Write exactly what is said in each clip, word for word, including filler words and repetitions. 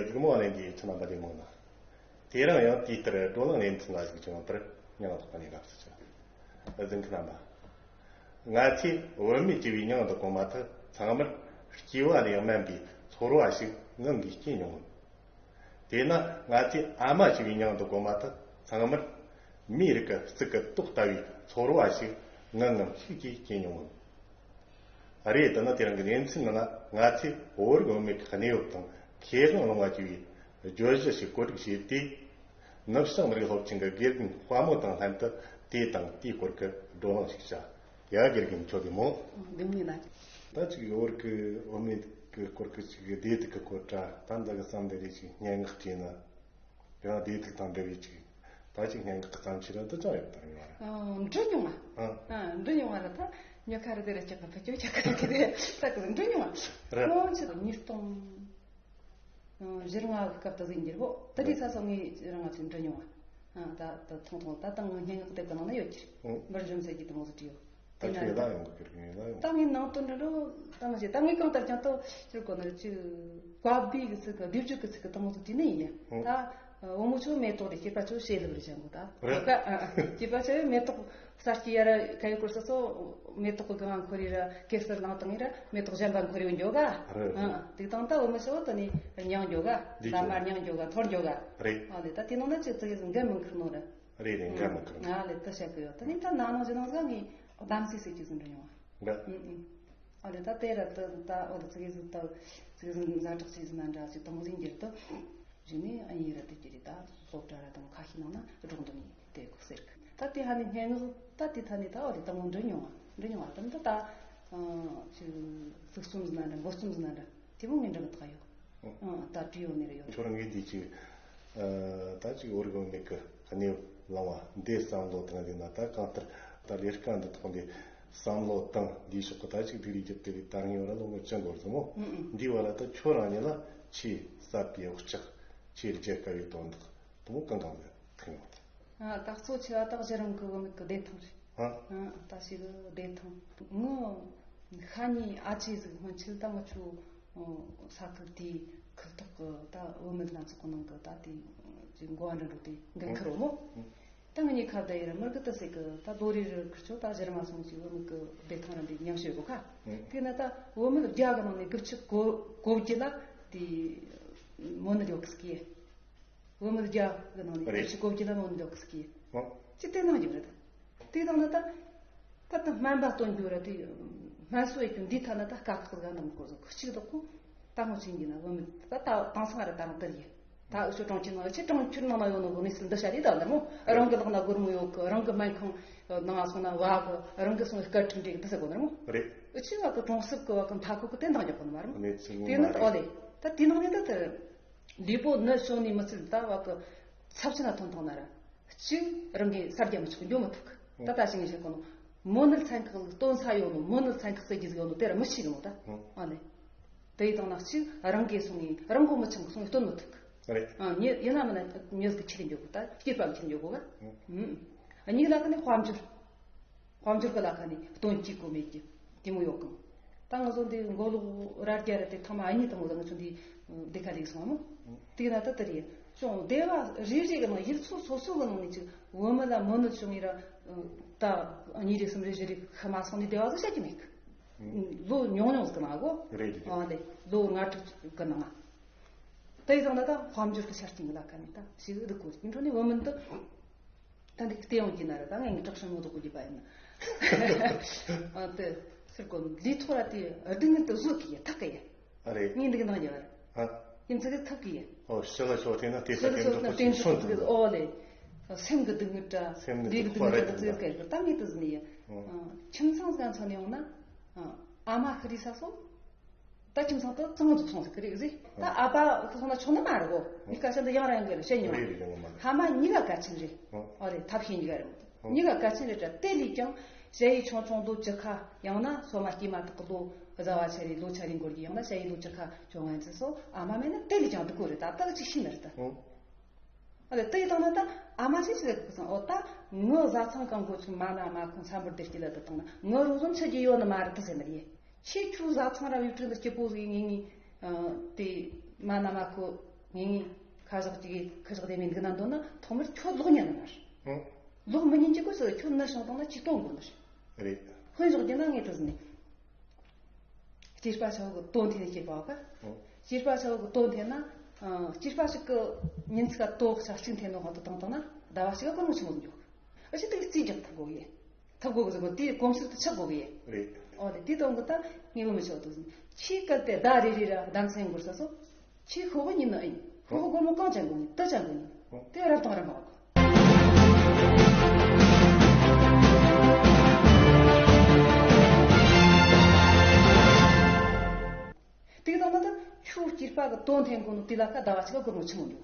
སྒྲིག་མོ་ལེན་གྱི་ཁྱེད་རྣམ་པ་ལས་མོ་ན། དེ་རིང་ཡང་དེའི་ལྟར་བགྲོ་གླེང་ལེན་ཚུལ་ལ་གཞིགས་ཀྱང་བར་སྙིང་ཐག་པ་ནས་དགའ་བསུ་ཞུ། གཟིགས་མཁན་རྣམ་པ། ང་ཚོས་བུད་མེད་བྱས་པའི་མྱིང་དུ་གོ་མ་ཐག་ཚང་མར་སྐྱེ་བ་ལས་དམན་པའི་ཚོར་བ་ཞིག་ངང་གིས་སྐྱེས་མྱོང་ངམ། དེས་ན་ང་ཚོས་ཨ་མ་བྱས་པའི་མྱིང་དུ་གོ་མ་ཐག་ཚང་མར་མིའི་རིགས་ཀྱི་གཙུག་གི་ཏོག་ལྟ་བུའི་ཚོར་བ་ཞིག་ངང་ངམ་ཤུགས་ཀྱིས་སྐྱེས་མྱོང་ངམ། རེད། དེ་ནི་དེ་རིང་གི་གནས་ཚུལ་ནང་ང་ཚོས་བོད་རིགས་བུད་མེད་ཀྱི་གནས་བབ་དང་ཁེ་དབང་སློང་བ་བཅས་པའི་བརྗོད་གཞི་ཞིག་བཀོད་སྒྲིག་བྱས་ཏེ། ནུབ་བྱང་མི་རིགས་སློབ་ཆེན་གྱི་དགེ་རྒན་དཔའ་མོ་དང་ལྷན་དུ་དེ་དང་དེའི་སྐོར་གྱི་བགྲོ་གླེང་ཞིག་བྱ། ཡ། དགེ་རྒན་མཆོག་གིས་མོ། འདི་ངོས་ན། ད་ཅིག་བོད་ཀྱི་བུད་མེད་ཀྱི་སྐོར་གྱི་ཅིག་བདེ་སྡུག་གི་སྐོར་ར་ད་འདི་གི་བསམ་འདི་རེ་ཅིག་སྙན་ངག་བྲིས་ན། ཡང་བདེ་སྡུག་དང་འབྲེལ་བའི་ཅིག་ད་ཅིག་སྙན་ངག་གི་བརྩམས་ཆོས་ར་འདི་ཅང་ཡོད་དར་ཡོད་ར། ཨ། འབྲི་མྱོང་ང་། ཨ། ཨ། འབྲི་མྱོང་ང་ར་ད་ཉོ་ཁ་ར་དེ་ར་ཅག་གི་ཕ་ཅོ་ཅག་གི་དེ་ད་གི་འབྲི་མྱོང་ང་། ར། ཁོང་ཆུ་ཉིས་སྟོང་བཞི་ལྔ་གི་སྐབས་དུ་ཟིན་གྱི་རེད་བོ། ད་དེ་ས་སོ་ངས་རང་ང་ཚོས་འབྲི་མྱོང་ང་། ཨ། ད་ད་ཐུང་ཐུང་ད་ད་ངའི་སྙན་ངག་དེབ་གི་ནང་ན་ཡོད་ཀྱི་རེད། ཨོ། འབུར་འཇོམས་ཟེར་གྱི་དེ་མོ་ཟིག་བྲིས་ཡོད། ད་ཁྱོད་ལ་ཡོང་གི་ཁྱོད་ཀྱི་ལ་ཡོང་། ད་ངའི་ནང་དོན་འདྲ་འགྲོ་ད་ང་ཞེ་ད་ངའི་གང་ལྟར་ཀྱང་ཏོ་ཅིར་གོ་ནར་ཅི་བཀའ་པའི་གི་ཚིག་གི་སྡེབ་སྦྱོར་གི་ཚིག་གི་དང་ཚོ་དེ་ནས་ཡིན་ཡ། ཨོ། ད་བུ་མོ་ཆོ་མེ་ཏོག་དེ་སྐྱེས་པ་ཆོ་ཤེས་ལབ་རེ་བྱ་འགོ་ད། རེད། ད་སྐྱེས་པ་ཆོ་མེ་ཏོག་ས་སྐྱེས་ཡ་ར་ཁ་ཡི་སྐོར་ས་ཚོ་མེ་ཏོག་གི་གང་འཁོར་ཡི་ར་གེ་སར་ལང་དང་ཡི་ར་མེ་ཏོག་གཞན་པ་འཁོར་ཡོད་འགྱོ་ག། རེད། ཨ། དེ་དང་ད་བུ་མོ་ཆོ་ད་ནི་མྱང་འགྱོ་ག། འདི་ད་མར་མྱང་འགྱོ་ག་འཐོར་འགྱོ་ག། རེད། ཨ་ལེ་ད་དེ་ནང་ན་ཅི་ཙི་གེ་ཟིག་འགན་མི་འཁུར་ནོ་ར། རེད་རེད། འགན་མི་འཁུར། ང་ལས་ད་བཤད་གི་ཡོད། ད་ནི་ད་ནང་ནང་ཇི་ནང་ཟ་ངས་གདམ་སའི་སྲིད་ཇུས་ཟིན་འདྲ་ཡོང་བ། འདྲ། ཨུ་ཨུ། ཨ་ལས་ད་དེ་ར་ད་ད་ཨོ་ད་ཙི་གེ་ཟིག་ད་ཙི་གེ་ཟིག་ཛ་དྲག་ཅིག་ཟིན་ན་འདྲ་ཅིག་དང་ཟིན་གྱི་རེད་ད། རྗེས་ནས་ཨ་ཡིན་ར་དེ་གྱི་རེད་ད་སློབ་གྲྭ་ར་དང་ཁ་ཤས་ནང་ན་སྒྲོག་འདོན་ཡིན་དེ་གོ་ཟེར་གི། ད་དེ་ཧ་ནི་སྙན་ངག་ད་དེ་ད་ནི་ད་ཨོ་དེ་ད་ངོ་འདྲ་མྱོང་བ་འདྲ་མྱོང་བ་ད་ནི་ད་ད་ཅིག་ལྷུག་རྩོམ་ཟིན་ན་འདྲ་མགོ་རྩོམ་ཟིན་ན་འདྲ་དེ་མོ་ངས་འདྲ་མི་ཐག་ཡོད། ཨང་། ད་བྲིས་ཡོད་ནི་རེད་ཡོད། ཁྱོད་རང་གིས་འདི་ཅིག་ཨ། ད་ཅིག་བོད་རིགས་བུད་མེད་ཀྱི་གནས་བབ་བླངས་བ་འདི་བསམ་བློ་བཏང་ཡིན་ན་ད་གང་ལྟར་ད་ལས་ཀ་འདི་ཐོག་ལས་བསམ་བློ་བཏང་འདིའི་ཕྱོགས་ཀྱི་ད་ཅིག་སྒྲིག་ལས་བརྒྱུད་དེ་རིགས་དར་ངེས་བ་ལ་ལོ་ངོ་བཅུ་འགོར་ཟིན་མོ། ཨང་ཨང་། འདི་བ་ལ་ད་ཁྱོད་རང་ཉིད་ལ་ཆེས་ཟབ་པའི་བག་ཆགས་ཆེས་རྒྱལ་དཀའ་བའི་དོན་དག་དུ་མོ་གང་གང་ལ་ཐུག་ཡོང་། ཨ། ད་གཙོ་ཆེ་བ་ད་གཞི་རང་གི་བུད་མེད་ཀྱི་བདེ་ཐང་རེད། ཨ། ཨ། ད་ཞིག་བདེ་ཐང་ངོ་ཤ་ཉེ་ཨ་ཅེ་ཟིག་སྔོན་ཆད་ད་ང་ཆོ་ས་ཁུལ་དེའི་ཁུལ་ཐོག་གི་ད་བུད་མེད་སྣ་ཚོགས་ཀྱི་ནང་གི་ད་དེ་འགོ་བ་འདྲ་འགྲོ་དེ་འགན་ཁུར་རོ་མོ། ད་ངེད་གཉིས་ཁ་བརྡ་ཡིན་ར་མི་རྒི་ད་ཟེར་གི་ད་རྡོ་རི་རི་ཁུར་ཆོ་ད་གཞི་རིམ་མ་སོང་ཞིག་བུད་མེད་ཀྱི་བདེ་ཐང་ར་འདི་ཉམས་ཞིབ་གོ་ཁ། དེ་ན་ད་བུད་མེད་བརྒྱ་གི་ནང་ནས་དགུ་བཅུ་གོ་གོ་བརྒྱད་ལ་དེ་མོ་ནི་ཡོད་གི་སྐྱེ། བུད་མེད་བརྒྱ་གི་ནང་ནས་རེད། ཁྱི་གོ་ཁྱི་ལ་མོ་འདོགས་ཀི་སྐྱེ། ཨོ། ཅི་དེ་ནང་ཡོད་རེད། དེ་དང་ན་ད་ད་ད་སྨན་པ་སྟོན་རྒྱུ་ར་དེ་སྨན་གསོ་ཡེད་རྒྱུ་འདི་ཐ་ན་ད་དཀའ་ཁག་ཟིག་འདང་དགོས་ཟིག་གཅིག་དག་གོ། ད་ངོ་ཆེན་གྱི་ན་བུད་མེད་ད་ད་དེང་སང་ར་ད་རང་དེར་ཡིན། ད་འུ་ཆོ་གྲོང་ཁྱེར་ནང་འུ་ཆོ་གྲོང་ཁྱེར་ནང་ན་ཡོད་ནོ་གི་གནས་ཚུལ་འདི་བཤད་དེ་ད་ལ་མོ། རང་གི་ལག་ན་སྒོར་མོ་ཡོད་གི། རང་གི་སྨན་ཁང་ནང་སོང་ན་བ་གི། རང་གི་སོང་སྐད་ཁྲིད་འདྲེ་གི་འདི་ཟེར་གོ་ནི་མོ། རེད། འུ་ཆོ་བ་གི་གྲོང་གསེབ་གི་བ་གི་མཐའ་འཁོར་གི་དེ་འདང་རྒྱག་གོ་ནི་མ་རེད་མོ། གནས་ཚུལ་དེ་ནི་ངོ་མ་ཨོ་ལེ། རེད། ད་དེ་ནང་ནས་ད་དེ། ལུས་པོ་ནད་བྱུང་ནས་མི་ཚད་ད་བ་གི་ཚབས་ཆེན་ལ་ཐོན་ཐོག་ན་ར། གཅིག་རང་གིས་ས་རྒྱ་མི་ཆོག་འགྱོ་མི་ཐུབ་གི། ད་ད་ཞིག་ངས་བཤད་གོ་ནོ། མོ་ནད་ཚན་ཁག་སྟོན་ས་ཡོད་ནོ། མོ་ནད་ཚན་ཁག་ཟེར་རྒྱུ་ཟིག་ཡོད་ནོ་དེ་ར་མི་ཤེས་གི་ནོ་ད། ཨ་ནི། དེ་ཡི་དང་ན་གཅིག་རང་གིས་སོང་ངས་རང་མགོ་མི་ཆང་གི་སོང་ངས་སྟོན་མི་ཐུབ་གི། རེད། ཨ་ནི་ཡིན་ན་མིན་ན་མྱི་ཟིག་ཁྱེར་འགྱོ་གི་ད་སྐྱེས་པ་ཁྱེར་འགྱོ་གི་ག། ཨུ། གཉིས་ལ་ཁ་ནས་དཔལ་འབྱོར། དཔལ་འབྱོར་གི་ལ་ཁ་ནས་སྟོན་སྐྱེས་གོ་མེད་ཀྱི་དེ་མོ་ཡོད་གི། ད་ང་ཚོ་འདི་མགོ་ལོག་ར་རྒྱ་ར་དེ་ཐ་མ་ཨ་ནི་དང་པོ་ད་ང་ཚོ་འདི་སྡེ་ཁ་ལེགས་སོང་མོ། དེ་ན་ད་དེ་རེད། ཅུང་སྡེ་བ་རེ་རེ་གི་ནང་ཡུལ་ཚོ་སོ་སོ་གི་ནང་ནས་ཅིག་བུད་མེད་ལ་མོ་ནད་བྱུང་ངེ་ར་ད་གཉིས་རེ་གསུམ་རེ་བཞི་རེ་ཁ་མ་སོང་ནས་སྡེ་བ་ཚོ་བཤད་ཀྱི་མེད་གི། ལོ་ཉུང་ཉུང་ཟིག་གི་ནང་གོ། རེད་རེད། ཨ་ལེ་ལོ་ལྔ་དྲུག་གི་ནང་། དེ་ཡི་དང་ད་ད་དཔལ་འབྱོར་གི་ཆ་རྐྱེན་གི་ལ་ཁ་ནས་ད་ཞིག་སྡུག་གོ་ཡིན་འཕྲོ་ནས་བུད་མེད་འདི། ད་འདི་སྟེས་ཡོང་གི་ན་ར་ད་ངས་ངའི་དྲག་ཤིང་ངོ་ཐོག་གི་པ་ཡིན་ན། ཨ་དེ་ཟེར་གོ་ལུས་ཐོག་ར་དེ་སྡུག་བསྔལ་དུ་བཟོད་གི་ཡ་ཐག་གི་ཡ། ཨ་རེད། ངས་འདི་གི་ནང་ཡ་བ་ར། ཨ། ཡིན་ཚེ་གི་ཐུབ་གི་ཡ། ཨོ་ཕྱི་ལ་ཤོག་དེ་ན་དེ་ས་ཕྱི་ལ་དེ་ཤོག་འདུག་ན་དེ་ཤོག་འདུག་ཨོ་ལེ། སེམས་གི་སྡུག་བསྔལ་དྲ་སེམས་ལུས་གི་སྡུག་བསྔལ་དྲ་དེ་ཚོ་ཡོད་གི་ད་ངས་དེ་ཟིན་ཡ། ཁྱིམ་ཚང་ཟིག་ཚོ་ནས་ཡོང་ན། ཨ་མ་ཤི་རི་ས་སོ། ད་ཁྱིམ་ཚང་དུ་གཙང་འཛུགས་སོང་ཟེར་གི་རེད་ཟེར། ད་ཨ་ཕ་ཤི་སོང་ན་ཆོག་ནི་མ་རེད་གོ། མི་སྐད་ཆ་འདི་ཡང་རང་ཡང་གི་རེད་བཤད་མྱོང་། རེད་རེད་ཡོང་མ་རེད། ཕ་མ་གཉིས་ཀ་གལ་ཆེན་རེད། ཨོ་རེད་ཐབས་ཤེས་གཉིས་ཀ་རེད། གཉིས་ཀ་གལ་ཆེན་རེད་དྲ་དེ་ལས་ཀྱང་ཞ་ཡི་ཆུང་ཆུང་དུ་བཅུ་ཁ་ཡང་ན་སོ་མ་སྐྱེས་མ་དག་གི་ལོ་བཟའ་བ་ཆ་རེ་ལོ་ཆ་རེ་འགོར་གྱི་ཡང་ན་ཞ་ཡི་ལོ་བཅུ་ཁ་བྱུང་ངན་ཚེ་སོ་ཨ་མ་མེད་ན་དེ་ལས་ཀྱང་སྡུག་གོ་རེད་ད་ལྟ་གཅིག་ཤེས་ནི་རེད་ད། ཨོ། ཨ་ལེ་དེ་ཡི་དང་ན་ད་ཨ་མ་ཞིག་ཞིག་ལ་གི་སང་ཨོ་ད་ངི་བཟའ་ཚང་གང་གོ་ཆུ་མ་ན་མ་ཁོང་འཚམ་པོར་བདེ་སྐྱིད་ལ་དུ་བཏང་ན་ངི་རོགས་ཟོན་ཆི་རྒྱུ་ཡོད་ནི་མ་རེད་ད་ཟེར་ནི་རེད། ཁྱེད་ཁྱོད་བཟའ་ཚང་ར་བའི་ཁྲོད་དུ་སྐྱིད་པོ་ཟིག་ངེས་ངེས་དེ་མ་ན་མ་ཁོ་ ངས་ཁ་བཞག་ཅིག་ཁ་བཞག་དེ་མིན་འདུག་ན་འདོད་ན་ཐོག་མར་ཁྱོད་ལོག་ཉན་ན་ར། ལོག་མི་ཉན་གྱི་གོ་སོ་ཁྱོད་ནར་བྱུང་དང་ན་ཅི་གཏོང་དགོས་ནི་རེད། དཔོན་ཞོག་རྒྱུ་ན་ངས་དྲི་ཟིན་ནས། སྐྱེས་པ་ཆ་བོ་གི་དོན་འཐེན་ནས་སྐྱེས་པ་བ་ཀ་སྐྱེས་པ་ཆ་བོ་གི་དོན་འཐེན་ན། སྐྱེས་པ་ཞིག་གི་ཉིན་ཚིག་ག་དོ་ཆ་གཅིག་འཐེན་ནོ་གང་དུ་བཏང་བཏང་ན་ཟླ་བ་གཅིག་ག་སྒོར་མོ་ཆི་མོ་འཇོག་ཨ་ཅི་དེ་རྩིས་རྒྱག་ཐུབ་དགོས་ཡེ། ཐུབ་དགོས་གི་ཟེར་གོ་དེའི་གོམས་གཤིས་དུ་ཆགས་དགོས་གི་ཡེ། རེད། ཨོ་དེ་དེ་དོན་གི་ད་ངས་བུ་མི་ཆོག་དུ་ཟིན་ཆེས་སྐད་དེ་ཟླ་རེ་རེ་ར་གདམ་སེང་འགོར་ས་སོ། ཆེས་ཤོག་གི་ཉིན་ནི་ཨིན། ཤོག་གི་སྒོར་མོ་གང་ཅན་གོ་ནི་ཏི་ཅན་གོ་ནི། དེ་རབ་དང་རབ་མ་གོ། དེ་དང་ད་ཆུ་སྐྱེས་པ་གི་དོན་འཐེན་གོ་ནི་དེ་ལ་ཁ་ཟླ་བ་གཅིག་ག་སྒོར་མོ་ཆི་མོ་འཇོག་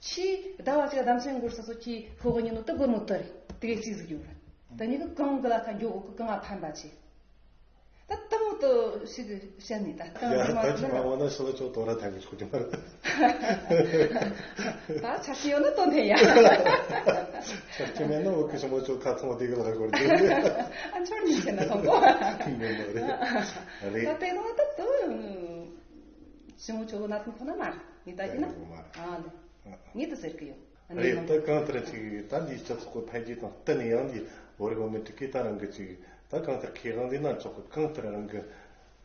ཆེས་ཟླ་བ་གཅིག་ག་གདམ་སེང་འགོར་ས་སོ་ཆེས་ཤོག་གི་ཉིན་ནི་ཏི་སྒོར་མོ་ཏི་རེད། དེ་གའི་རྩིས་ཟིག་ཡོད་རེད། ད་ཉིད་གི་གང་གི་ལ་ཁ་འཇོག་གོ་གི་གང་ང་ཕན་པ་ཆེ། ད་ལྟ་མོ་ཏི་ཞིག་བཤད་ནས་ད་ལྟ་ཡ་ངོ་མ་ད་ཅི་མ་འོ་ན་ཤི་ལ་ཆོག་དོ་ར་ཐང་གི་ཆོག་ཅི་མ་རེད། ད་ཆ་ཤི་ཡོད་ན་དོན་ཐེ་ཡ། ཆ་ཤི་མེད་ན་འོ་ཀི་ཤི་མོ་ཆོག་ཁ་ཚང་བ་དེ་གི་ལ་གོར་དེ། ཨ་ཆོར་ཉིན་ཆེ་ན་ཐོང་གོ། མེད་མ་རེད། རེད། ད་དེ་ནོ་ད་ཏི་ཤི་མོ་ཆོག་ན་ཐང་ཁོ་ན་མ་རེད། ངས་ད་ཅི་ན། ཨ་ལེ། ངས་ད་ཟེར་གི་ཡོད། རེད། ད་གང་ལྟར་ཅིག་ད་འདིའི་སྤྱི་ཚོགས་ཀྱི་འཕེལ་རྒྱས་དང་བསྟུན་ནས་ཡང་འདི་བོད་རིགས་བུད་མེད་དྲུག་གིས་ད་རང་གི་ཅིག་ད་གང་ལྟར་ཁེ་དབང་འདི་ན་ཆོག་གི། གང་ལྟར་རང་གི་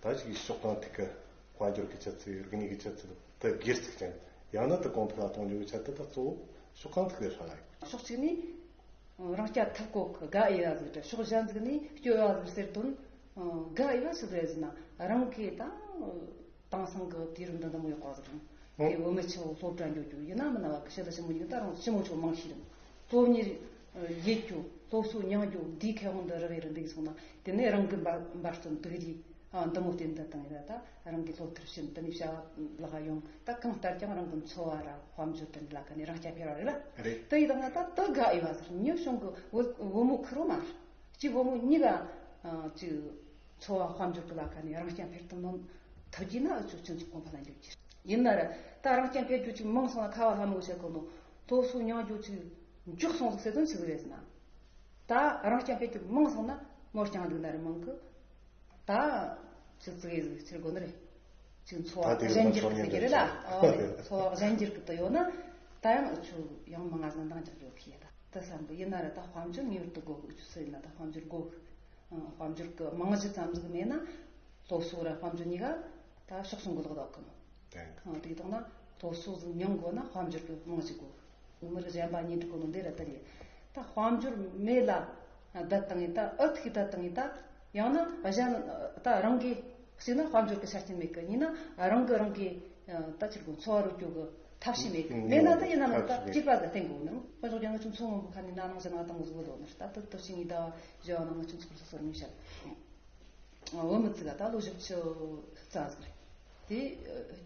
ད་ཅིག་ཕྱོགས་གང་ཐད་ཀྱི་དཔལ་འབྱོར་གྱི་ཆུ་ཚད་རིག་གནས་ཀྱི་ཆུ་ཚད་དེ་སྒེར་ཚུགས་ཅན་ཡང་ན་ད་གོང་འཕེལ་ལ་གཏོང་རྒྱུ་གི་ཆེད་དུ་ད་གཙོ་བོ་ཕྱོགས་གང་ཐད་ཀྱི་ཧྲ་ལ་ཡོད། ཕྱོགས་གཅིག་ནས་རང་སྐྱ་ཐུབ་གོ་གི་དགའ་འོས་པ་ཟིག་རེད། ཕྱོགས་གཞན་ཟིག་ནས་སྐྱོ་བ་ཟིག་ཟེར་དོན་དགའ་འོས་པ་ཆི་ཟིག་རེད་ཟེར་ན་རང་གི་ད། དེང་སང་གི་དུས་རབས་འདི་འདི་མོ་ཡག་པ་ཟིག་རེད། ཨོ། དེ་བུད་མེད་ཆུ་བོ་སློབ་གྲྭ་འགྱོ་རྒྱུ་ཡིན་ན་མིན་ན་བ་གི་ཤི་ད་ཞི་མོ་ཡིན་ད་རང་ཞི་མོ་ཆུ་མང་ཤེས་རེད། སློབ་གཉེར་ཡེད་རྒྱུ་སློབ་གསོ་མྱང་རྒྱུ་འདིའི་ཁེ་དབང་འདི་རག་ཡེ་རུ་འདུག་སོང་ན་དེ་ནས་རང་གི་འབད་འབད་བརྩོན་དུག་རྒྱུ་འདི་མོ་བསྟེན་འདི་བཏང་ཡེ་ར་ད་རང་གི་སློབ་མཐར་ཕྱིན་དེ་ནས་བྱ་བ་ལག་ཡོང་ད་གང་ལྟར་ཀྱང་རང་གི་འཚོ་བ་ར་དཔལ་འབྱོར་དེ་འདི་ལ་ཀ་ནས་རང་སྐྱ་འཕེར་བ་རེད་ལ། རེད། དེ་ཡི་དང་ན་ད་དེ་དགའ་འོས་པ་ཟིག་རེད། ཉི་གཞུང་གི་བུ་བུ་མོ་ཁུར་བོ་མ་རེད། གཅིག་བུ་མོ་གཉིས་ཀ་ཅིག་འཚོ་བ་དཔལ་འབྱོར་གྱི་ལ་ཁ་ནས་རང་སྐྱོང་འཕེལ་ཐུབ་ནོ་ཐུབ་ཀྱི་ན་ཨུ་ཚོ་སྤྱི་ཚོགས་གོང་འཕེལ་ལ་འགྱུར་གྱི་ཡིན་ན་ར། ད་རང་སྐྱོང་འཕེལ་རྒྱུ་ཅིག་མང་སོང་ན་ཁ་བ་ལྷ་མོ་བྱེད་གོ་ནོ། སློབ་གསོ་མྱང་རྒྱུ་ཅིག་མགྱོགས་སོང་ཟིག་ཟེར་དོན་ཆི་ཟིག་རེད་ཟེར་ན། ད་རང་སྐྱོང་འཕེལ་རྒྱུ་མང་སོང་ན་མོ་རྐྱང་འདུག་ན་ར་མང་གི། ད་ཅི་ཙི་གེ་ཟིག་ཆི་དགོ་ནི་རེད། ཅིག་འཚོ་བ་གཞན་འགྱུར་གི་ཟེར་གི་རེད་ལ། ཨོ་རེད། འཚོ་བ་གཞན་འགྱུར་གི་ད་ཡོད་ན་ད་ཡང་ཨུ་ཚོ་ཡང་མང་ང་ཟིག་འདང་རྒྱག་རྒྱུ་ཁི་ཡ་ད། ད་བསམ་གི་ཡིན་ན་ར་ད་དཔལ་འབྱོར་ངེས་པར་དུ་དགོ་གི། ཆུ་ཚོད་ཡིན་ན་ད་དཔལ་འབྱོར་དགོ་གི། ཨང་། དཔལ་འབྱོར་གི་རྨང་གཞི་ཙམ་ཟིག་མེད་ན་སློབ་གསོ་ར་དཔལ་འབྱོར་གཉིས་ཀ་ད་ཕྱོགས་སུ་འགོ་ལོག་བསྡད་གི་མོ། ཨང་། དེ་དང་ན་སློབ་གསོ་ཟིག་མྱང་དགོ་ན་དཔལ་འབྱོར་གི་རྨང་གཞི་དགོ་གི། མི་རིགས་གཞན་པ་གཉིས་འགྲིག་གོ་ནོ་འདི་ར་ད་རེད། ད་དཔལ་འབྱོར་མེད་ལ་བསྡད་བཏང་ངེ་ད་ཨུ་ཐུག་བསྡད་བཏང་ངེ་ད་ཡང་ན་གཞན་ད་རང་གི་གཅིག་ན་དཔལ་འབྱོར་གི་ཆ་རྐྱེན་མེད་གི། གཉིས་ན་རང་གི་རང་གི་ད་ཅི་དགོ་འཚོ་བ་རོལ་རྒྱུ་གི་ཐབས་ཤེས་མེད། མེད་ན་ད་ཡིན་ན་མིན་ད་སྐྱིད་པ་ཟ་བསྟེན་དགོས་ནི། དཔེ་བཞག་ཀྱང་ང་ཆུ་མཚོ་སྔོན་པོ་ཁ་ནས་ན་ནང་བཞིན་ང་དང་གཟུགས་ལོ་ནི་ད་ད་ད་ཤིང་ངི་ཟླ་བ་བཞི་བ་ནང་ང་ཆུ་མཚོ་སོ་སོར་མི་བཤད། བུ་མི་ཚིག་ག་ད་ལོ་བཞི་བཅུ་རྩ་ཟིག་རེད། དེ་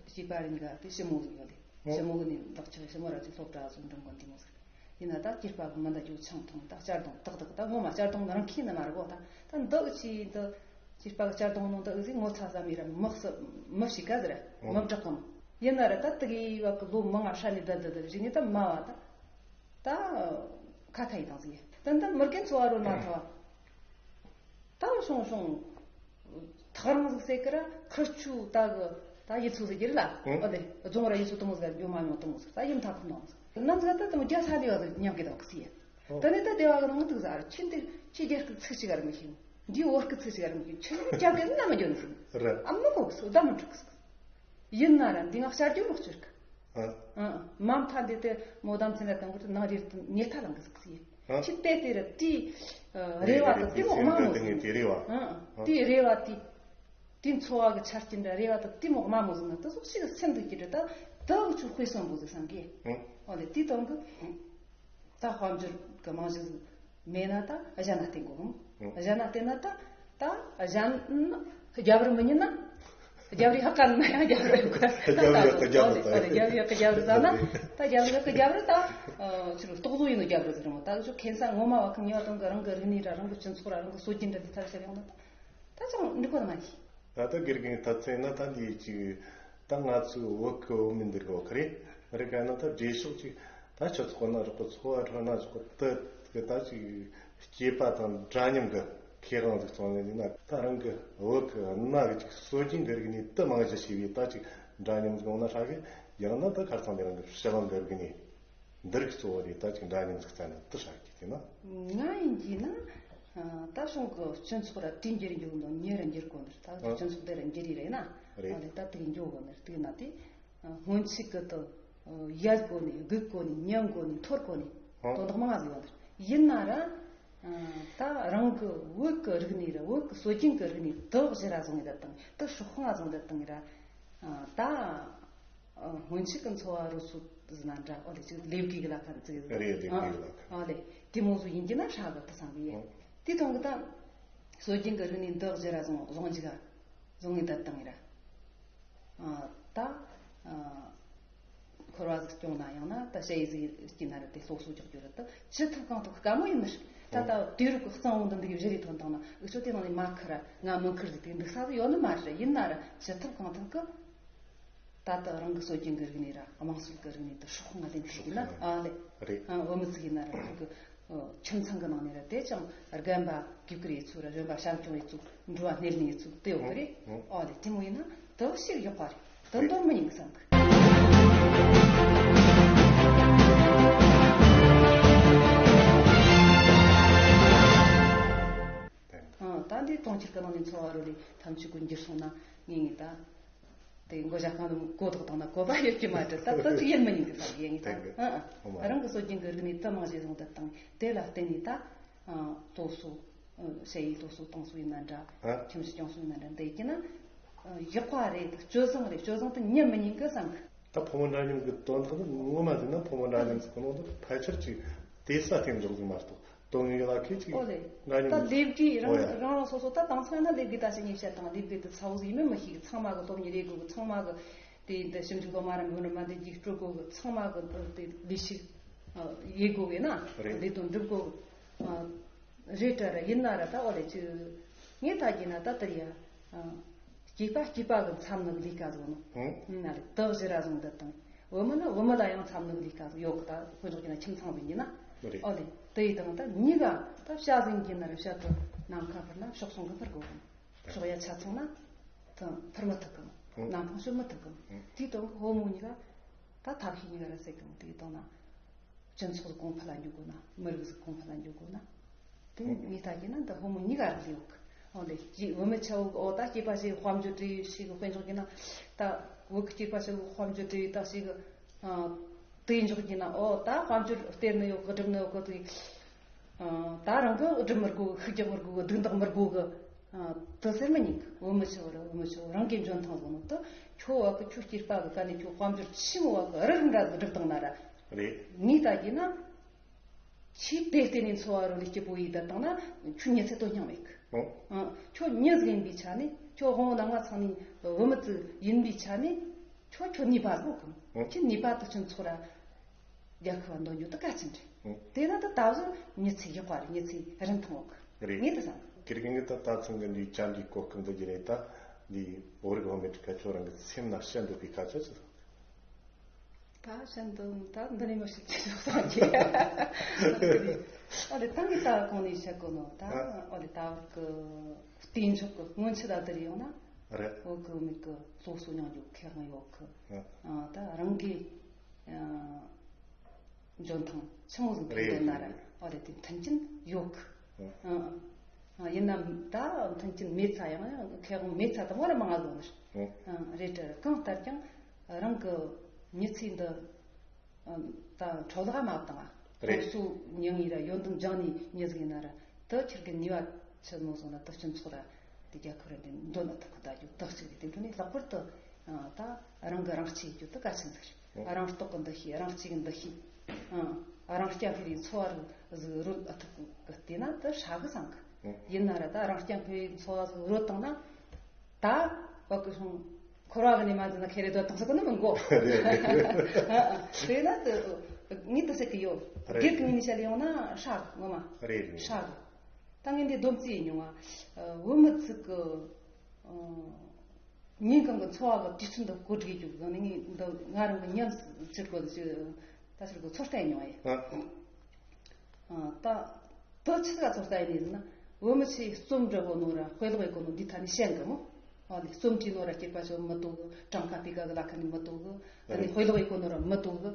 སྐྱིད་པ་རིང་ག་དེ་ཞི་མོ་ཟིག་ཡོད་དེ་ཞི་མོ་གི་ནི་བདག་ཆགས་ཞི་མོ་ར་ཅིག་སློབ་གྲྭ་ཟིག་འགྲིམ་གོ་འདི་མོ་ཟིག་རེད། ཡིན་ན་ད་སྐྱིད་པ་གི་མི་འདའ་རྒྱུ་ཆང་འཐུང་ད་གཅར་རྡུང་ཏག་ཏག་ད་ངོ་མ་གཅར་རྡུང་ནི་རང་ཁྱིམ་ནི་མ་རེད་གོ། ད་ད་འདི་ཨུ་ཆི་འདི་སྐྱིད་པ་གི་གཅར་རྡུང་ནང་ད་ཨུ་ཟིག་ངོ་ཚ་ཟ་མི་ར་མི་ཤི་མི་ཤི་ག་ཟེར་མི་བསྒྲག་གམ། ཡིན་ན་ར་ད་དི་གི་བ་གི་ལོ་མང་ང་ཧྲ་ནི་ད་ད་ད་བཞི་ནི་ད་མ་བ་ད་ད་ཁ་ཐ་ཡི་དང་ཟིག་ཡ་ད་ད་མི་རྒན་འཚོ་བ་རོལ་མ་ཐ་བ། ད་སོང་སོང་། ཐག་རིང་ཟིག་ཟེར་གི་ར་ཁུར་ཆུ་ད་གི་ད་ཡི་ཚུགས་ཟིག་གི་རེད་ལ། ཨོ་ལེ་རྫོང་ར་ཡི་ཚུགས་དུ་མོ་ཟིག་རྒྱུ་མ་མྱོང་དུ་མོ་ཟིག་ད་ཡིམ་ཐག་ཁུར་ནང་ཟིག་ནམ་ཟིག་ད་དུ་མོ་རྒྱ་ས་ལི་བ་ཟིག་ཉམས་གི་དང་གི་སི་ཡ། ད་ནི་ད་དེ་བ་གི་ནང་དུ་ཟ་ར་ཆི་འདི་ཆི་རྒྱ་སྐད་ཚིག་ཅིག་ག་ར་མི་ཤེས། འདི་བོད་སྐད་ཚིག་ཅིག་ག་ར་མི་ཤེས། ཆི་རྒྱ་སྐད་ནམ་མི་འཇོན་ཟིག་ར་ཨ་མི་མོ་གི་སོ་ད་མི་འགྲིག་གི་སོ། ཡིན་ན་ར་འདི་ང་བཤད་རྒྱུ་མི་ཆོད་གི། ཨ། ཨ། མ་མཐའ་འདི་དེ་མོ་དམ་ཚན་ལ་དང་པོ་དེ་ནང་རེད་དུ་ཉེ་ཐ་ལང་གི་ཟིག་ཟིག་ཨ། ཅི་ལྟས་དེ་ར་དེའི་རེ་བ་དང་དེ་མོ་དམའ་མོ་ཟིག་དེ་རེ་བ། ཨ། དེའི་རེ་བ་དེ་དེའི་འཚོ་བ་གི་ཆ་རྐྱེན་ར་རེ་བ་དང་དེ་མོ་དམའ་མོ་ཟིག་ན་དེ་ཟོག་ཞིག་སེམས་འདུག་གི་རེད། ད་དེ་གི་ཆུ་དཔེ་གསོན་པོ་ཟིག་བསམ་གི། ཨ། ཨོ་ལེ་དེའི་དོན་གི། ད་དཔལ་འབྱོར་གི་རྨང་གཞི་ཟིག་མེད་ན་ད་གཞན་ན་བརྟེན་དགོས་གམ། ཨང་། གཞན་ན་བརྟེན་ན་ད་ད་གཞན་ན་རྒྱབ་རི་མི་ཉན་ན། རྒྱབ་རི་ཧ་ག་ན་ཡང་རྒྱབ་རི་ཡོད་གི། རྒྱབ་རི་ཡོད་གི། རྒྱབ་རི་ད་རེད། རྒྱབ་རི་ཡོད་གི། རྒྱབ་རི་ཟ་ན་ད་རྒྱབ་རི་ཡོད་གི། རྒྱབ་རི་ད་ཆི་རུ་རྟོག་བཟོ་ཡིན་ནོ་རྒྱབ་རི་ཟེར་མོ། ད་ཆུ་ཁེ་ས་ངོ་མ་བ་ཁང་ཉེ་བ་དང་གི་རང་གི་རིག་གནས་ར་རང་གི་སྤྱི་ཚོགས་ར་རང་གི་སྲོལ་རྒྱུན་ར་འདི་ཐར་ཤར་ཡོང་ན་ད་ད་ཅང་འགྲིག་གོ་ནི་མ་རེད། ད་ལྟ་དགེ་རྒན་ཐབས་ཚེ་ན་ད་འདི་ཅིག་ད་ང་ཚོའི་བོད་ཀྱི་བུད་མེད་འདི་གོ་ཁ་རེད། རེད་ག་ན་ད་འབྲས་ཤོག་ཅིག་ད་ཆུ་ཚོགས་ན་རོགས་གི་འཚོ་བ་རོལ་ན་ཆོག་གི། ད་གི་ད་ཅིག་སྐྱེས་པ་དང་འདྲ་མཉམ་གི་ཁེ་དབང་ཟིག་བཙོང་ནས་ཡིན་ན་ད་རང་གི་བོད་ཀྱི་གནའ་གི་ཅིག་སྲོལ་རྒྱུན་འདི་རིག་ནས་ད་མང་ཆེ་ཤེས་པའི་ད་ཅིག་འདྲ་མཉམ་ཟིག་ཡོང་ན་ཧྲ་གི། ཡང་ན་ད་ཁར་ཚང་མི་རང་གི་ཕྱི་གླིང་གི་རིག་གནས་འདི་རིགས་གཙོ་བོ་རེད། ད་ཅིག་འདྲ་མཉམ་ཟིག་བཙལ་ན་དུ་ཧྲ་གི་དེ་ན། ང་ཡིན་གྱི་ན། ད་གཞུང་གི་སྤྱི་ཚོགས་ར་དུས་འགྱུར་འགྱུར་འདུག་ཉེ་ར་འགྱུར་གོ་ནི་རེད། ད་ཨ། སྤྱི་ཚོགས་དེ་ར་འགྱུར་ཡི་རེད་ན། རེད། ཨ་ལེ་ད་དུས་འགྱུར་གོ་ནི་རེད། དུས་ན་དེ་སྔོན་ཆད་གི་དུ་ཡལ་གོ་ནི་སྒུག་གོ་ནི་ཉན་གོ་ནི་འཐོར་གོ་ནི་ཨ། དོན་དག་མང་ང་ཟིག་ཡོད་ནི་རེད། ཡིན་ན་ར། ད་རང་གི་བོད་ཀྱི་རིག་གནས་ར་བོད་ཀྱི་སྲོལ་རྒྱུན་གྱི་རིག་གནས་དག་གཞི་ར་བཟུང་ངེ་ད་དང་དུ་སྲོག་ཤིང་ང་བཟུང་ད་དང་ངེ་ར། ད་སྔོན་ཆད་ཀྱི་འཚོ་བ་རོལ་སྲོལ་ཟིན་ན་འདྲ། ཨོ་ལེ་ཅིག་ལས་བགོས་ལ་ཁ་ཙིག་རེད། ལས་བགོས་ལ་ཁ། ཨོ་ལེ་དེ་མོ་ཟིག་ཡིན་གྱི་ན་ཧྲ་གི་ད་བསམ་གི་ཡིན། དེ་དང་གི་ད་སྲོལ་རྒྱུན་གྱི་རིག་གནས་དག་གཞི་ར་བཟུང་བཟུང་ཅིག་ག་བཟུང་ངེ་ད་དང་ངེ་ར། ད། འཁོར་བ་ཟིག་སྐྱོང་ན་ཡང་ན་ད་ཞ་ཡི་ཟིག་སྐྱིད་ན་ར་དེ་སློབ་གསོ་རྒྱག་རྒྱུ་རེད། ད་ཅི་ཐུབ་གང་ཐུབ་དཀའ་མོ་ཡིན་ནི་རེད། ད་ད་དུས་རབས་ཀྱི་གཙང་བོ་འདི་འདི་གི་གཞི་རེ་ཐོན་བཏང་ན་འུ་ཚོ་དེ་ནང་ནས་མ་ཁུར་ར་ང་མི་ཁུར་ཟིག་དེ་འདུག་ས་ཟིག་ཡོད་ནི་མ་རེད། ཡིན་ན་ར་ཅི་ཐུབ་གང་ཐུབ་གི་ད་ད་རང་གི་སྲོལ་རྒྱུན་གི་རིག་གནས་ར་དམངས་སྲོལ་གི་རིག་གནས་དེ་སྲོག་ཤིང་ལེན་ཐུབ་ཡིན་ན། ཨ་ལེ། རེད། བུད་མེད་ཟིག་ཡིན་ན་ར་ཁུར་གི་ཁྱིམ་ཚང་གི་ནང་ནས་ར་དེ་ཅང་རྒན་པ་གུས་བཀུར་ཡེད་ཚུལ་ར་གཞོན་པ་བྱམས་སྐྱོང་ཡེད་ཚུལ་འགྲོ་བ་སྣེ་ལེན་ཡེད་ཚུལ་དེ་ཡོད་གི་རེད། ཨོ་ལེ་དེ་མོ་ཡིན་ན་དུ་ཞིག་ཡག་པ་རེད། དུ་འདོར་མི་ཉན་གི་བསམ་གི། ཨ་ད་འདི་གྲོང་ཁྱེར་གི་ནང་ནས་འཚོ་བ་རོལ་ལས་ཐམས་ཅད་ཀུན་འགྱུར་སོང་ན་ངེས་ངེས་ད། དེ་མགོ་བཞག་གང་དུ་གོ་ཐོག་བཏང་ན་གོ་བ་ཡོད་ཀྱི་མ་རེད། ད་ད་ཅིག་ཡིན་མི་ཉན་གི་ས་ཡིན་ད། ཨ་ཨ་རང་གི་སྲོལ་རྒྱུན་གི་རིག་གནས་དུ་མང་ཞིག་བཟུང་དུ་བཏང་དེ་ལ་བརྟེན་ནས་ད་སློབ་གསོ་ཞ་ཡི་སློབ་གསོ་གཏོང་སྲོལ་ཡིན་ན་འདྲ། ཁྱིམ་གཞིས་སྐྱོང་སྲོལ་ཡིན་ན་འདྲ་འདི་ཡིན་ན་ཡག་པ་རེད། སྤྱོད་བཟང་རེད། སྤྱོད་བཟང་དུ་ཉན་མི་ཉན་གི་བསམ་གི། ད་ཕོ་མོ་འདྲ་མཉམ་གི་དོན་དག་ནི་ངོ་མ་ཟིན་ན་ཕོ་མོ་འདྲ་མཉམ་གི་ནང་དུ་ཕལ་ཆེར་ཅིག་དེ་ས་སྟེང་འཇོག་ཟིན་མ་གཏོགས། དོན་ཡོད་ལ་ཁེ་ཅིག་ཨོ་ལེ། ད་ལས་བགོས་རང་ཨོ་ཡ། རང་རང་སོ་སོ་ད་དང་ཚང་ན་ལས་བགོས་ད་ཞིག་ཉེས་བཤད་དང་ལས་བགོས་དེ་ཚ་བོ་ཟིག་ཡིན་མིན་མི་ཤེས་གི། ཚང་མ་གི་སློབ་གཉེར་ཡེད་དགོས་གི། ཚང་མ་གི་དེ་འདི་ཞིབ་འཇུག་སློབ་མ་ར་མི་ར་མ་འདི་རྒྱུགས་སྤྲོད་དགོས་གི། ཚང་མ་གི་དེ་ལས་ཞིག་ཡེད་དགོས་གི་ན། རེད། ལས་དོན་སྒྲུབ་དགོས་གི། རེད་དྲ་ར་ཡིན་ན་ར་ད་ཨོ་ལེ་ཅི། ངས་ད་གྱིས་ན་ད་དེ་ཡ། སྐྱེས་པ་སྐྱེས་པ་གི་མཚམས་ནི་ལས་ཀ་ཟོ་ནོ། ཧུང་། ན་རེ་དག་ཞི་ར་བཟུང་འདི་དང་། བུ་མོ་ནི་བུ་མོ་ལ་ཡང་མཚམས་ནི་ལས་ཀ་ཟོ་ཡོད་གི། ད་དཔེ་འཇོག་གྱིས་ན་ཁྱིམ་ཚང་བུ་ཡིན་ན། རེད། ཨོ་ལེ་དེ་ཡི་དང་ད་གཉིས་ཀ་ད་བྱ་ཟིན་གྱིས་ན་རེ་བྱ་དུ་ནམ་མཁའ་འཕུར་ན་ཕྱོགས་སོང་གི་འཕུར་དགོས་གི། ཕྱོགས་ཡ་ཆ་ཚང་ན་ད་འཕུར་མི་ཐུབ་གི། ཧུང་། ནམ་འཕང་ཤོར་མི་ཐུབ་གི། ཧུང་། དེའི་དོན་གི་བུ་མོ་གཉིས་ཀ་ད་ཐབས་ཤེས་གཉིས་ཀ་ར་ཟེར་གི། དེའི་དོན་ན། སྤྱི་ཚོགས་གོང་འཕེལ་ལ་འཇུག་དགོས་ན། མི་རིགས་གོང་འཕེལ་ལ་འཇུག་དགོས་ན། དེ་ངས་ལྟ་རྒྱུ་ན་འདི་ཕོ་མོ་གཉིས་ཀ་རག་ལས་ཡོད་གི། འོ་ལེ་གཅིག་བུད་མེད་ཆ་བོ་གི་ཨོ་ད་སྐྱེས་པ་ཞིག་དཔལ་འབྱོར་བྲིས་ཞིག་གི་དཔེ་འཇོག་རྒྱུ་ན། ད་བོད་ཀྱི་སྐྱེས་པ་ཞིག་དཔལ་འབྱོར་བྲིས་ད་ཞིག་གི། དེ་འཇོག་རྒྱུ་ན་ཨོ་ད་དཔལ་འབྱོར་སྟེར་ནི་ཡོད་གི་སྒྲུབ་ནི་ཡོད་གི་དེ། ད་རང་གི་སྒྲུབ་མི་དགོས་གི། ཤུགས་རྒྱག་མི་དགོས་གི། སྡུག་འདག་མི་དགོས་གི། དེ་ཟེར་མི་ཉན་གི། བུད་མེད་ཆ་བོ་ར་བུད་མེད་ཆ་བོ་རང་གི་འཇོན་ཐང་བཟུང་ནོ་དེ་ཁྱོད་བ་གི་ཁྱོད་སྐྱེས་པ་གི་ཀ་ནས་ཁྱོད་དཔལ་འབྱོར་ཆི་མོ་བ་གི་རི་རི་འདྲ་ཟིག་སྒྲུབ་བཏང་ན་ར། རེད། ངས་ལྟ་རྒྱུ་ན། ཁྱོས་དེ་བརྟེན་ནས་འཚོ་བ་རོལ་ལས་སྐྱིད་པོ་ཡེད་ད་བཏང་ན་ཁྱོད་མྱི་ཚེ་དོན་སྙིང་མེད་གི། ཨོ། ཨ། ཁྱོད་མྱི་ཟིག་ཡིན་པའི་ཆ་ནས། ཁྱོད་དབང་བོ་ནང་ང་ཚང་ནས་བུད་མེད་ཟིག་ཡིན་པའི་ཆ་ནས། ཁྱོད་ཁྱོད་ནུས་པ་ཟིག་གི། ཨོ། ཁྱོད་ནུས་པ་དེ་ཁྱོད་ཚོ་ར་རྒྱལ་ཁབ་འདོན་རྒྱུ་དེ་གལ་ཆེན་རེད། ཨོ། དེ་ན་ད་ད་གཟོད་མྱི་ཚེ་ཡག་པ་རེད། མྱི་ཚེ་རིན་ཐང་ཡོད་གི། རེད། ངས་དེ་བསམ། དགེ་རྒན་གྱིས་ད་ད་ཚང་གི་འདི་བཅར་འདྲི་གོ་སྐབས་འདི་རྒྱུ་རེད། ད་འདི་བོད་རིགས་བུད་མེད་ཁ་ཁྱོད་རང་གི་སེམས་ན་བཤད་འདོད་པའི་སྐད་ཆ་ཅི་ཟིག་ད་བཤད་འདོད་ད་འདི་ནས་མི་ཞིག་ཅི་ཟིག་བསམ་གི། ཨ་ལེ་ད་ངས་ད་གོང་ནས་བཤད་གོ་ནོ་ད། ཨ་ལེ་ད་བར་གི་དེ་འཇོག་གི་སྔོན་ཆད་ད་དེར་ཡོང་ན། རེད། བོད་གི་མི་གི་སློབ་གསོ་མྱོང་རྒྱུ་ཁེ་དབང་ཡོད་གི། ཨ། ཨ་ད་རང་གི་ཨ། འཇོན་ཐང་ཆི་མོ་ཟིག་ཐོན་རེད། འདོད་ན་ར། ཨོ་རེད། དེ་མཐུན་རྐྱེན་ཡོད་གི། ཨ། ཨ། ཡིན་ནམ་ད་མཐུན་རྐྱེན་མེད་ཚ་ཡང་ཁེ་དབང་མེད་ཚ་དང་བ་ར་མང་ང་ཟིག་ནི། ཨ། རེད་དྲ་ར་གང་ལྟར་ཀྱང་རང་གི་མྱི་ཚེ་འདི་ད་འཕྲོ་བརླག་མ་བཏང་ང་། རེད། སློབ་གསོ་མྱང་ཡིན་ར་ཡོན་ཏན་སྦྱང་ནི་མྱི་ཟིག་ཡིན་ན་ར་དེ་ཁྱེད་ཀྱི་ནུས་པ་ཆི་མོ་ཟིག་ན་དེ་སྤྱི་ཚོགས་ར། དེ་རྒྱལ་ཁབ་རེ་འདི་འདོན་ན་ཐུབ་གི་ད་རྒྱུ་དག་ཅིག་རེད། དེ་འཕྲོ་ནས་ལྷག་པར་དུ་ད་རང་གི་རང་གཅེས་རྒྱུ་དེ་གལ་ཆེན་ཟིག་རེད། རང་རྟོགས་གི་འདུ་ཤེས། རང་གཅེས་གི་འདུ་ཤེས། རང་རྐྱ་འཕེར་བའི་འཚོ་བ་རོལ་ཟིག་རོལ་ཐུབ་གི་བལྟས་ན་དེ་ཧྲ་གི་བསམ་གི། ཡིན་ན་ར་ད་རང་རྐྱ་འཕེར་བའི་འཚོ་བ་ཟིག་རོལ་བཏང་ན། ད་བ་གི་སོང་འཁོར་བ་གི་ནས་མ་འཛིན་ན་ཁེ་རེ་དོ་བཏང་ཟིག་གི་ནི་མི་འགོ། རེད་རེད། དེ་ན་དེ་ངས་དེ་ཟེར་གི་ཡོད། རེད། སྒེར་གི་ངོས་ནས་བཤད་ལེ་ཡོང་ན་ཧྲ་གི་ངོ་མ། རེད་རེད། ཧྲ་གི། ད་ངས་འདི་སྡོམ་རྩིས་ཡིན་མྱོང་ང་། བུད་མེད་ཚིག་གི། ཉིན་གང་གི་འཚོ་བ་གི་དུས་ཚོད་འདི་བཀོད་སྒྲིག་རྒྱུ་གི་ནི་ངས་འདི་ང་རང་གི་ཉམས་སུ་བཅུག་གོ་ད་ཕྱིར་གི་ཚོད་ལྟ་ཡིན་མྱོང་ཡ། ད་དུ་ཆི་ག་ཚོད་ལྟ་ཡིན་ནི་ཟེར་ན། བུད་མེད་ཚོས་རྩོམ་འབྲི་གོ་ནོ་ར་དཔེ་ཀློག་ཡེད་གོ་ནོ་འདི་ཐ་ནི་ཤེས་གི་མོ། ཨ་ལས་རྩོམ་བྲིས་ནོ་ར་སྐྱེས་པ་ཆོ་མི་འདུག་གི། གྲངས་ཀ་སྤུས་ཀ་གི་ལ་ཁ་ནས་མི་འདུག་གི། ད་ནི་དཔེ་ཀློག་ཡེ་གོ་ནོ་ར་མི་འདུག་གི།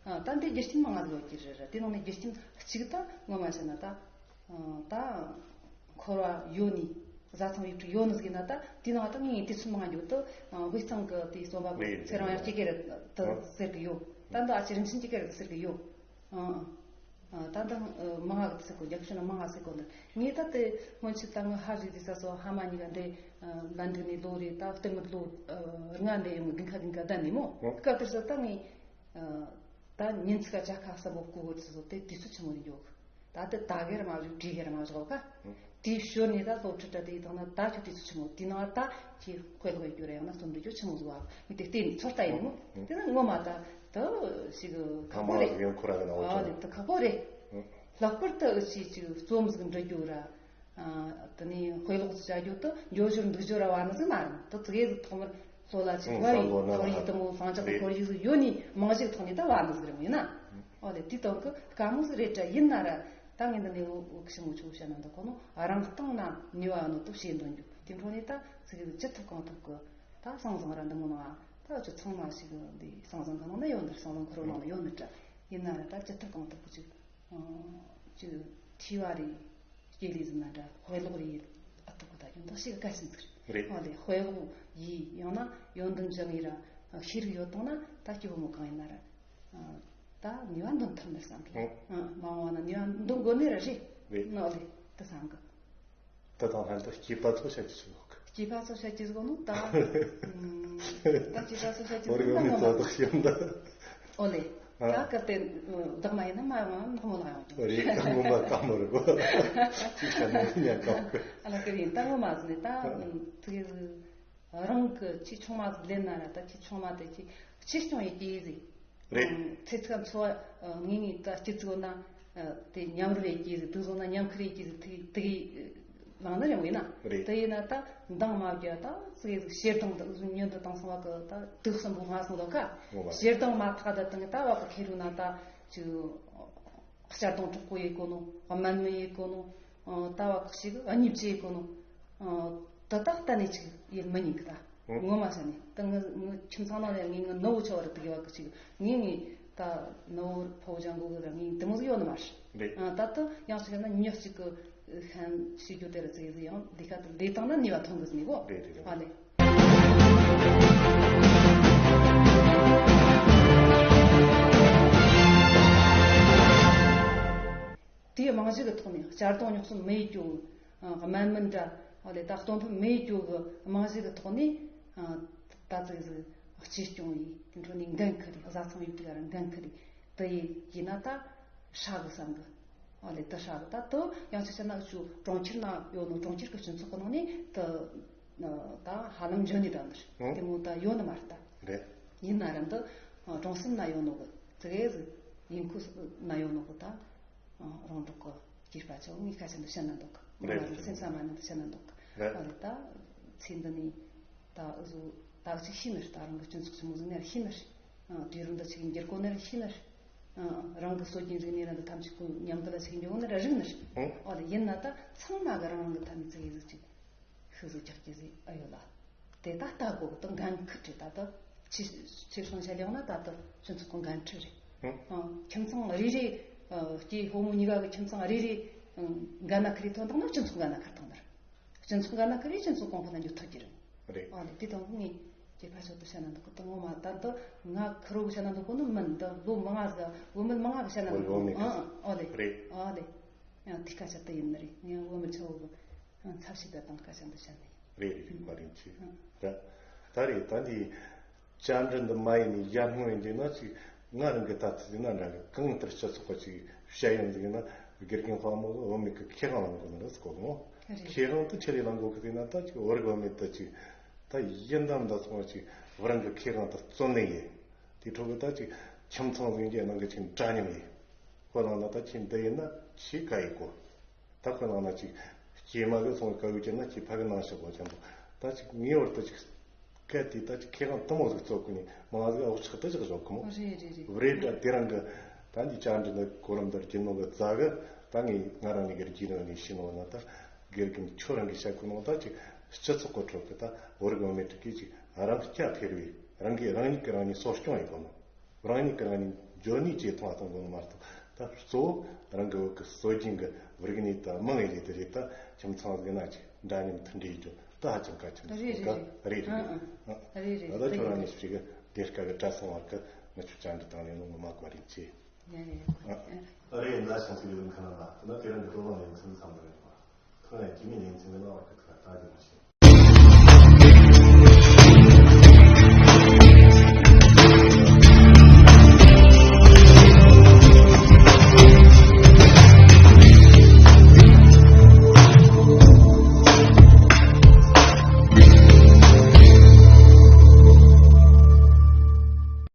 ཨ་ད་འདི་རྒྱུ་རྐྱེན་མང་ང་ཟིག་ཡོད་ཀྱི་རེད་ར། དེ་ནང་ནས་རྒྱུ་རྐྱེན་གཅིག་ད་ངོ་མ་བཤད་ན་ད་ཨ་ད་འཁོར་བ་ཡོད་ནི། བཟའ་ཚང་ཡུལ་གྲུ་ཡོད་ནི་ཟིག་ཡིན་ན། ད་དེ་ནང་ད་ངས་དུས་ཚོད་མང་ང་འགྱོ་དུ་དབུས་གཙང་གི་དེའི་རྩོམ་པ་པོ་ཚེ་རིང་དབྱངས་སྐྱེ་གི་རེད་དུ་ཟེར་གི་ཡོད། ད་འདི་ཨ་ཅེ་རིན་ཆེན་སྐྱེ་གི་རེད་ཟེར་གི་ཡོད། ཨ་ཨ་ད་ད་མང་ང་གི་ཟེར་གོ། རྒྱབ་ཤོད་ན་མང་ང་ཟེར་གོ་ནི། ངས་ད་དེ་སྔོན་ཆད་ད་ངི་ཧ་རི་རི་ས་སོ་ཧ་མ་གཉིས་ཀ་འདི་ལ་འདི་ནས་ལོ་རེ་ད་གཏན་མི་ལོ་ལྔ་འདི་ཡོང་གི། དགུན་ཁ་དགུན་ཁ་ད་ནི་མོ་སྐབས་དེར་ས་ད་ངས་ད་ཉིན་ཚིག་ག་ཇ་ཁ་ས་བོ་བསྐོ་གོ་ཚོ་དེ་དུས་ཚོད་ཆི་མོ་རེ་འགྱོ་གི། ད་ལྟ་ད་གེ་ར་མ་བཞུགས་བྲིས་གེ་ར་མ་བཞག་ག། དེའི་ཞོར་ནས་ད་སློབ་ཁྲིད་དྲ་དེ་དང་ན་ད་ཁྱོད་དུས་ཚོད་ཆི་མོ་དེ་ནང་ད་ཁྱེད་དཔེ་ཀློག་ཡེ་རྒྱུ་ར་ཡང་ན་རྩོམ་འབྲི་རྒྱུ་ཆི་མོ་བཟོ་བ་མི་དེ་བལྟས་ནས་ཚོད་ལྟ་ཡིན་མོ། དེ་ན་ངོ་མ་ད་ད་ཞིག་ཁག་པོ་རེད། ཡོད་ཁོ་ར་གི་ན་འོ་ཨ་ཅོ་ནི་ད་ཁག་པོ་རེད། ལྷག་པར་དུ་ཨུ་ཆི་ཅིག་རྩོམ་ཟིག་འབྲི་རྒྱུ་ར། ཨ་དེ་ནས་དཔེ་ཀློག་ཅིག་བྱ་རྒྱུ་དུ་འགྱོ་ཞོར་འདུག་ཞོར་ར་བ་ནི་ཟིག་ན་ར་དུ་ཙི་གེ་ཟིག་ཐོག་མར་ལྷོ་ལ་ཅིག་ཨང་བ་ཡི་བསམ་བློ་ན་ཁོར་ཡུག་དུ་མོ་བཟང་ཅག་གི་ཁོར་ཡུག་ཟིག་ཡོད་ནི་མང་ཞིག་ཐོག་ནས་ད་བ་ནི་ཟིག་རེད་མོ་ཡིན་ན། ཨོ་ལེ་དེ་དང་གི་དཀའ་མོ་ཟིག་རེད་དྲ་ཡིན་ན་ར། ད་ངས་འདི་ནས་འུ་འུ་ཁི་ཤི་མོ་ཆུ་བཤད་ན་འདི་ཁོ་ནོ་རང་སྟེང་ན་ནུས་པ་ནོ་དུ་བྱེད་འདོན་རྒྱུ་དེ་འཕྲོ་ནས་ད་ཚིག་གི་ཅི་ཐུབ་གང་ཐུབ་གི་ད་སང་སང་ར་འདི་མོ་ན་ད་ཅི་ཚང་མ་ཞིག་འདི་སང་སང་གི་ནང་ན་ཡོད་འདི་སང་སང་ཁོ་རོ་ནང་ན་ཡོད་འདི་དྲ་ཡིན་ན་ར་ད་ཅི་ཐུབ་གང་ཐུབ་གི་ཅིག་ཅིག་ཐི་བ་རེད། སྐྱེ་ལས་ཟིན་ན་འདྲ་དཔེ་ཀློག་རེད། ཨ་ཐུབ་གི་ད་ཡོད་འདི་ཞིག་གི་གལ་ཆེན་ཚིག་རེད། རེད། ཨོ་ལེ་དཔེ་ཀློག་ཡིས་ཡང་ན་ཡོན་ཏན་ཅན་ཡིན་ར་ཤེས་རིག་ཡོད་དང་ན་ད་སྐྱེ་བོ་མོ་གང་ཡིན་ན་ར། ད་ནུས་པ་འདོན་ཐུབ་ནི་བསམ་གི། ཨང་། མ་འོངས་ན་ནུས་པ་འདོན་དགོས་ནི་ར་རེད། རེད། ནོ་ལེ་དུ་བསམ་གི། ད་དང་ལྷན་དུ་སྐྱེས་པ་ཚོ་བཤད་ཀྱི་ཆུ་ལོག་གི། སྐྱེས་པ་ཚོ་བཤད་ཀྱི་ཟིག་ནོ་ད། ཨམ། ད་སྐྱེས་པ་ཚོ་བཤད་ཀྱི་ཟིག་ནོ་ད་ངོ་མ། ད་ཤེས་ད། ཨོ་ལེ། ཨ། ད་སྐབས་དེ་བདག་མ་ཡིན་ན་མ་ཡོང་ན་ནག་མོ་ལ་ཡོང་རྒྱུ། རེད། ད་ངོ་མ་དཀའ་མོ་རེད་གོ། ཅི་བཤད་ན་ཡང་དཀའ་མོ་རེད། ཨ་ལ་སྐབས་ཡིན་ད་ངོ་མ་ཟིན་ནི་ད། ཨ། ཐུགས་ཡིད་ཟིག་རང་གི་ཆེ་ཆུང་མ་ཟིག་ལེན་ན་ར་ད་ཆེ་ཆུང་མ་དེ་ཆེ་ཆེ་ཆུང་ཡི་སྐྱེ་ཡི་ཟིག་རེད། ཚེ་ཚད་འཚོ་བ་ངེས་ངེས་ད་སྐྱིད་ཚོ་ན་དེ་ཉམས་རུ་ཡི་སྐྱེ་ཡི་ཟིག་དུག་བཟོ་ན་ཉམས་ཁུར་ཡི་སྐྱེ་ཡི་ཟིག་དེ་དེ་ལང་ན་ཡང་ཡིན་ན། རེད། དེ་ཡིན་ན་ད་འདང་མ་བརྒྱབ་ད་ཙི་ཟིག་ཞེ་སྡང་ད་ཉོན་དུ་དང་སོང་བ་གི་ད་དུག་གསུམ་པོ་ང་སོང་ལོ་ཁ། ངོ་མ་རེད། ཞེ་སྡང་མ་ཐག་ད་དང་ད་བ་གི་ཁེ་རུ་ན་ད་ཅིག་གཅར་རྡུང་གྲོགས་པོ་ཡེ་གོ་ནོ། དམན་མི་ཡེ་གོ་ནོ། ཨ། ད་བ་ཁ་ཞིག་གཉིས་བཅས་གོ་ནོ། ཨ། ད་ད་གཏན་ནས་ཅིག་ཡེད་མི་ཉན་གི་ད། ཨང་། ངོ་མ་བྱས་ནས་ད་ངི་ངི་ཁྱིམ་ཚང་ནང་ལ་ངི་ངི་ནུ་བོ་ཆོ་བ་རེད་དེ་གི་བ་གི་ཅིག་ངི་ངི་ད་ནུ་བོ་ཕོ་ཅང་གོ་གི་ད་ངི་དེ་མོ་ཟིག་ཡོད་ནི་མ་རེད། རེད། ཨ། ད་ད་ཡང་ཞིག་ན་ཉི་ཞིག་གི་ཤན་ཞིག་རྒྱུ་དེ་རེད་ཟེར་ཟིག་ཡང་འདི་ཁ་ད་ལས་བཏང་ན་ནུས་པ་ཐོན་གི་ཟིག་ནི་གོ། རེད་རེད་རེད། ཨ་ལེ། དེའི་རྨང་གཞི་གི་ཐོག་ནས་གཅར་རྡུང་རྙོག་ཟིང་མི་ཡེད་རྒྱུ། ཨ། དམན་མི་འདྲ་ཨ་ལེ་ད་གཏོང་ཕོད་མི་ཡེད་རྒྱུ་གི་རྨང་གཞི་གི་ཐོག་ནས། ཨ། ད་ཙི་ཟིག་གཅེས་སྐྱོང་ཡེད་དེ་འཕྲོ་ནས་འགན་ཁུར་ཡེད། བཟའ་ཚང་ཡུལ་དུ་ཡར་འགན་ཁུར་ཡེད། དེ་ཡེད་ཡིན་ན་ད་ཧྲ་གི་བསམ་གི། ཨ་ལེ་ད་ཧྲ་གི་ད་དུ་ཡང་ཆ་ཆ་ན་ཆུ་གྲོང་ཁྱེར་ན་ཡོད་ནོ་གྲོང་ཁྱེར་གི་སྤྱི་ཚོགས་གི་ནང་ནས་ད་ད་ཧ་ལམ་འཇོན་ནི་ད་འདིར། ཨང་། དེ་མོ་ད་ཡོད་ནི་མ་རེད་ད། རེད། ཡིན་ན་ར་འདི་གྲོང་གསེབ་ན་ཡོད་ནོ་གི་ཙི་གེ་ཟིག་ཡིན་ཁུལ་ན་ཡོད་ནོ་གི་ད། ཨ། རོང་འབྲོག་གི་སྐྱེས་པ་ཚོ་ངས་སྐད་ཆ་འདི་བཤད་ན་འདུག་གི། རེད། ང་རང་སེམས་ས་མ་ནང་དུ་བཤད་ན་འདུག་གི། རེད། ཨ་རེད་ད། ཚེ་འདི་ནས་ད་འུ་ཟོ་ད་ཅིག་ཤེས་ནི་རེད། ད་རང་གི་སྤྱི་ཚོགས་ཆི་མོ་ཟིག་ནི་ར་ཤེས་ནི་རེད། ཨ། དུས་རིམ་འདི་ཅིག་འགྱུར་གོ་ནི་ར་ཤེས་ནི་རེད། ཨ། རང་གི་སྲོལ་རྒྱུན་རིག་གནས་ར་འདི་ཐམས་ཅད་ཀུན་ཉམས་རྒུད་ལ་ཅིག་འགྱོ་ནི་ར་རིག་ནི་རེད། ཨང་། ཨ་རེད། ཡིན་ན་ད་ཚང་མ་གི་རང་རང་གི་ཐད་ནས་ཙི་གེ་ཟིག་ཅིག་ཤུགས་ཟིག་རྒྱག་རྒྱུ་ཟིག་ཨེ་ཡོད་ལ། དེ་ད་ལྟ་གོ་གི་ད་འགན་ཁུར་གི་ད་ལྟ་ཕྱི་ཕྱི་སོང་བྱ་ལེ་ཡོང་ན་ད་ལྟ་སྤྱི་ཚོགས་ཀྱི་འགན་འཁྲི་རེད། ཨང་། ཁྱིམ་ཚང་རེ་རེ། ཨ། སྐྱེས་ཕོ་མོ་གཉིས་ཀ་གི་ཁྱིམ་ཚང་རེ་རེ། ཨང་། འགན་ན་ཁུར་ཐོན་དང་ན་སྤྱི་ཚོགས་འགན་ན་ཁུར་ཐོན་ནི་རེད། སྤྱི་ཚོགས་འགན་ན་ཁུར་རེ་སྤྱི་ཚོགས་གོང་འཕེལ་ན་འགྱུར་ཐུབ་ཀྱི་རེད། རེད། ཨ་ལེ་དེ་དང་ངས་སྐྱེས་པ་ཚོ་དུ་བཤད་ན་འདུག་གི་ད་ངོ་མ་ད་ལྟ་ང་ཁུར་རོ་བཤད་ན་འདུག་གོ་ནི་མིན་ད་ལོ་མང་ང་ཟ་བུད་མེད་མང་ང་བཤད་ན་འདུག་གོ་ནི། ཨང་། ཨ་ལེ། རེད། ཨ་ལེ། ཡང་དེ་སྐད་ཆ་དེ་ཡིན་ནི་རེད། ངས་བུད་མེད་ཚོ་གི་ཚབ་ཞུས་པ་དང་སྐད་ཆ་འདི་བཤད་ནི་ཡིན། རེད་རེད་རེད། མ་རིན་ཆེ། ཨང་། ད་ད་རེད་ད་འདི། བཅར་འདྲི་འདི་མ་ཡིན་ནས་ཡར་སྔོན་ཡིན་དུས་ན་ཅིག་ང་རང་གི་ལྟ་ཚུལ་ཡིན་ན་འདྲ་གི། གང་ལྟར་སྤྱི་ཚོགས་ཀ་ཅིག་བཤད་ཡོང་ཟིག་ཡིན་ན་དགེ་རྒན་དཔའ་མོ་གི་བུད་མེད་ཀྱི་ཁེ་དབང་ལ་འགོ་ནི་རེད་ཟེར་གོ་གི་མོ། རེད། ཁེ་དབང་དུ་ཆེ་རེ་ལ་འགོ་གི་ཟིག་ན་ད་ཅིག་བོད་རིགས་བུད་མེད་དུ་ཅིག་ད་ཡིན་དམ་ད་སོང་བ་ཅིག་བུ་རང་གི་ཁེ་དབང་དུ་བརྩོན་ནས་ཡིན། དེ་འཕྲོ་གི་ད་ཅིག་ཁྱིམ་ཚང་ཟིག་གི་ནང་གི་ཅིག་འདྲ་མཉམ་ཡིན། ཁོ་རང་ལ་ད་ཁྱེད་འདི་ཡིན་ན་ཁྱེད་ག་ཡི་གོ། ད་ཁོ་རང་ལ་ཅིག་སྐྱེས་མ་གི་སོང་གི་ག་ཡོད་ཀྱི་ན་ཁྱེད་ཕ་གི་ནང་ཞིག་གོ་ཅང་དུ། ད་ཅིག་ངེས་བར་དུ་ཅིག་སྐད་དེ་ད་ཅིག་ཁེ་དབང་དུ་མོ་ཟིག་བཙོག་གི་ནི་མ་ཟིག་འུ་ཅག་ད་ཅིག་བཞག་གི་མོ། རེད་རེད་རེད། བུ་རེད་ད་དེ་རང་གི་ད་འདི་བཅར་འདྲི་འདི་གོ་རིམ་འདིར་རྒྱུ་ནོ་གི་རྩ་གི་ད་ངས་ང་རང་ཉིད་ཀྱི་རྒྱུ་ནོ་ནས་ཤི་ནོ་ན་ད་དགེ་རྒན་ཁྱོད་རང་གི་བཤད་གོ་ནོ་ད་ཅིག་ སྤྱི་ཚོགས་ཀྱི་ཁྲོད་ཀྱི་ད་བོད་རིགས་བུད་མེད་དྲུག་གིས་ཅིག་རང་རྐྱ་འཕེར་བའི་རང་གིས་རང་ཉིད་ཀྱིས་རང་ཉིད་གསོ་སྐྱོང་ཡེད་དགོས་ནོ། རང་ཉིད་ཀྱིས་རང་ཉིད་འཇོན་ནུས་ཇེ་མཐོ་བ་གཏོང་དགོས་ནོ་མ་གཏོགས། ད་གཙོ་བོ་རང་གི་བོད་ཀྱི་སྲོལ་རྒྱུན་གྱི་རིག་གནས་དང་མང་བའི་ལས་དེ་རེད། ད་ཁྱིམ་ཚང་ཟིག་ན་ཅིག་འདྲ་མཉམ་མཐུན་སྒྲིལ་ཡེད་རྒྱུ་ད་ཧ་ཅང་གལ་ཆེན་པོ་རེད། རེད་རེད། རེད་རེད། ཨང་ཨང་། རེད་རེད། ད་ད་ཁྱོད་རང་ཉིད་ཅིག་སྡེ་དཀར་གྱི་གྲྭ་ཚང་བར་གྱི་ང་ཆོས་བཅར་འདྲི་དང་ལེན་ལུང་མ་བཀའ་དྲིན་ཆེ། ཡ་ཡ་ཡ། ཨ་རེད། ད་ཤང་ཚིག་ཡོད་མཁན་ལ་ད་ཁྱེད་རང་གི་དོ་དགོང་ལེ་ཚན་མཚམས་འདིར་ཡོང་བ། ཐོག་ནས་རྒྱུས་མེད་ལེ་ཚན་གྱི་གནང་བ་གི་ཐོག་ལ་བཀྲ་ཤིས་བདེ་ལེགས་ཞུ།